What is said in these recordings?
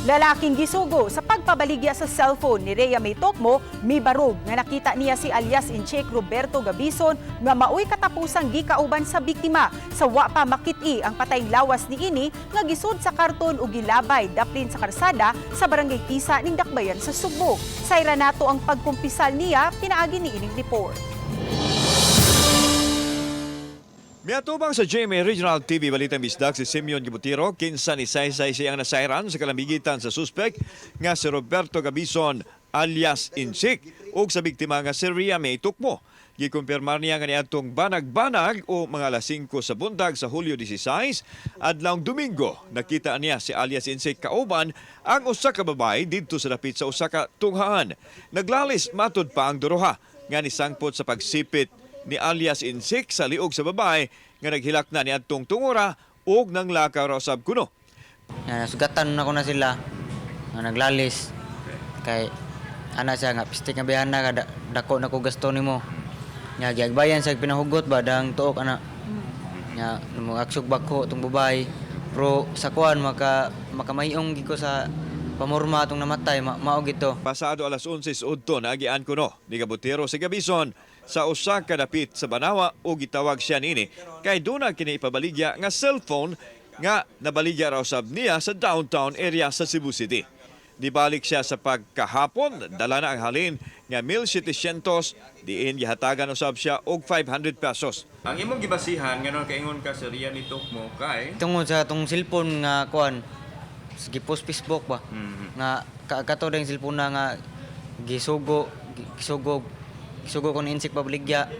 Lalaking gisugo sa pagpabaligya sa cellphone ni Rhea May Tocmo, mibarog nga nakita niya si alias Incheck Roberto Gabison nga maoy katapusang gikauban sa biktima sa wa pa makit-i ang patayng lawas niini nga gisud sa karton ug gilabay daplin sa karsada sa Barangay Tisa ning Dakbayan sa Sugbo. Sayra nato ang pagkumpisal niya pinaagi ni ining report. Miatubang sa GMA Regional TV Balitang Bisdak si Simeon Gibutiro, kinsa ni saysay siyang nasayran sa kalamigitan sa suspek nga si Roberto Gabison alias Insik ug sa biktima nga si Ria May Tukmo. Gikumpirmar niya nga niadtong banag-banag o mga alas 5 sa buntag sa Hulyo 16, adlawng Domingo, nakita niya si alias Insik kauban ang usa ka babae didto sa dapit sa usa ka tunghaan. Naglalis matud pa ang duruha nga nisangpot sa pagsipit ni alias Insik sa liog sa babae nga naghilak na ni adtong tungura ug nanglakaw ra usab kuno. Nga nasugatan na ko na sila nga naglalis kay ana siya nga pistik nga bihana ka dako na ko gasto nimo. Nga giagbayan sa pinahugot ba dang tuok ana. Nga mo aksog bako tong babae. Pero sa kuan makamayong gid ko sa pamorma atong namatay mao gito. Pasado alas 11 sa udto, naagian kuno ni Gabutero si Gabison sa usa ka dapit sa Banawa ug gitawag siya niini kay duna kini ipabaligya nga cellphone nga nabaligya raw sab niya sa downtown area sa Cebu City. Nibalik siya sa pagkahapon, dala na ang halin nga 1,700, diin gihatagan usab siya og 500 pesos. Ang imong gibasihan ngano kaingon ka sa Ria ni Tokmo kay Tungod sa atong cellphone nga kuan gipost Facebook ba nga kato ding cellphone na nga gisugo ko ni Insik pabaligya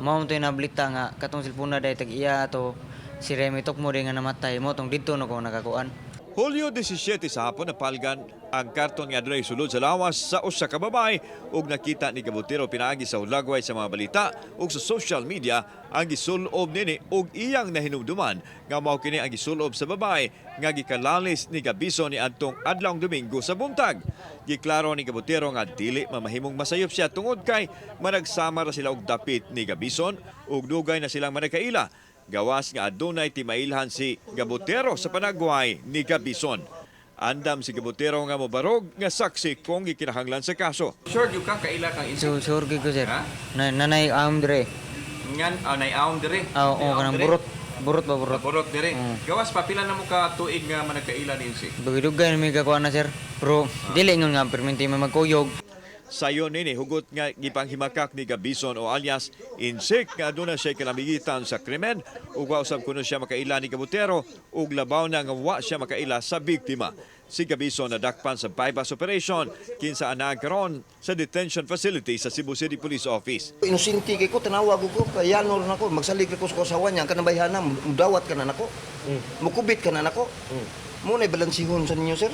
mao to nabalita nga katong cellphone na dahil tag iya ato si Remy Tokmo nga namatay mo tong didto na ko nakakuan. Hulyo 17 sa hapon, napalgan ang karton nga adunay sulod sa lawas sa usa ka babae ug nakita ni Gabutero pinaagi sa hulagway sa mga balita ug sa social media ang gisulob nini ug iyang nahinumduman nga mao kini ang gisulob sa babae nga gikalalis ni Gabison ni adtong adlawng Domingo sa buntag. Giklaro ni Gabutero nga dili mamahimong masayop siya tungod kay managsama ra sila og dapit ni Gabison ug dugay na silang managkaila. Gawas nga adunay timailhan si Gabutero sa panagway ni Gabison. Andam si Gabutero nga mobarog nga saksi kung gikinahanglan sa kaso. Sure gyud ka kaila kang Insik? So sure gyud ko, sir. Ha? Na nanay am dire. Ngan ah, nay aon dire. Ah, oo, Nay aon kanang dire. burot burot ba burot. Burot dire. Mm. Gawas pa pila na mo ka tuig nga managkaila ni Insik? Dugay-dugay na may kakuan na, sir, pero dili ingon nga perminti may magkuyog. Sayon nini hugot nga gipanghimakak ni Gabison o alias Insik nga aduna siya kalamigitan sa krimen ug wa usab kuno siya makaila ni Gabutero ug labaw na nga wa siya makaila sa biktima. Si Gabison nadakpan sa bypass operation kinsa anag karon sa detention facility sa Cebu City Police Office. Inusinti kay ko, tanawag ko, kayanor na ko, magsalig ko sa kasawa niya, kanang bayhana, mudawat ka na nako, mukubit ka na nako. Muna balansihon sa ninyo, sir.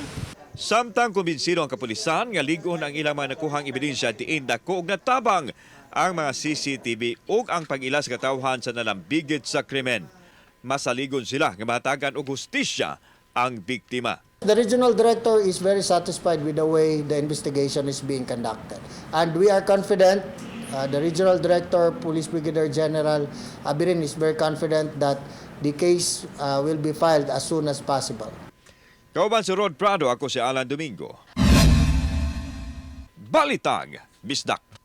Samtang kumbinsido ang kapulisan nga lig-on ang ilang mga nakuhang ebidensya, diin dako og natabang ang mga CCTV ug ang pag-ila sa katawhan sa nalambigit sa krimen. Masaligon sila nga mahatagan og hustisya ang biktima. The regional director is very satisfied with the way the investigation is being conducted. And we are confident, the regional director, Police Brigadier General Abirin, is very confident that the case will be filed as soon as possible. Kauban si Rod Prado, ako si Alan Domingo. Balitang Bisdak.